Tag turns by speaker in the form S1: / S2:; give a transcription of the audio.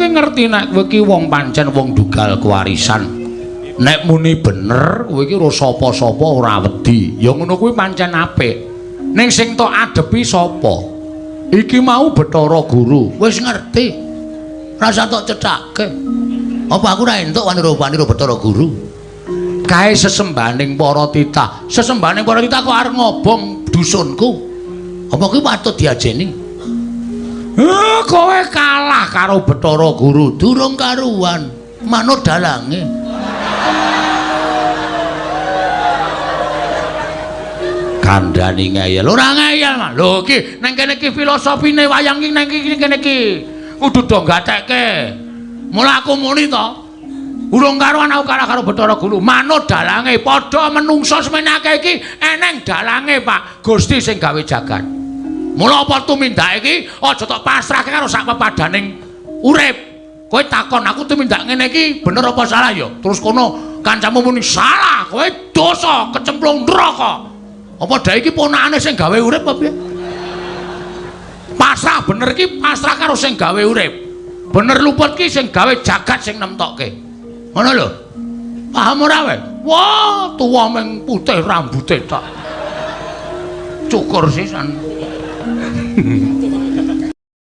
S1: ki ngerti nek kowe ki wong pancen wong dugal kewarisan. Nek muni bener kowe iki ora sapa-sapa ora wedi. Ya ngono kuwi pancen apik. Ning sing tok adepi sapa? Iki mau Bathara Guru.
S2: Wis ngerti. Rasa tok cethake. Apa aku ora entuk wanira-wanira Bathara Guru?
S1: Kae sesembahaning para titah. Sesembahaning para titah kok arep ngobong dusunku.
S2: Apa kuwi patut diajeni?
S1: Kowe kalah karo Bathara Guru.
S2: Durung karuan, manut dalange.
S1: Kandhani ngeyel. Ora ngeyel, Mas. Lho iki nang kene iki filosofine wayang iki nang iki kene iki. Kudu do gatekke. Mula aku muni to. Urung karuan aku kalah karo Bathara Guru. Manut dalange padha menungsa semene akeh iki eneng dalange, Pak. Gusti sing gawe jagat. Mula apa tumindak iki aja tok pasrahke karo sak pepadaning urip. Kowe takon aku tumindak ngene iki bener apa salah ya? Terus kono kancamu muni salah, kowe dosa kecemplung neraka. Apa dae iki ponakane sing gawe urip apa piye? Pasrah bener iki pasrah karo sing gawe urip. Bener luput ki sing gawe jagat sing nemtokke. Ngono lho. Paham ora kowe? Wah, tuwa meng putih rambute tok. Cukur sisan.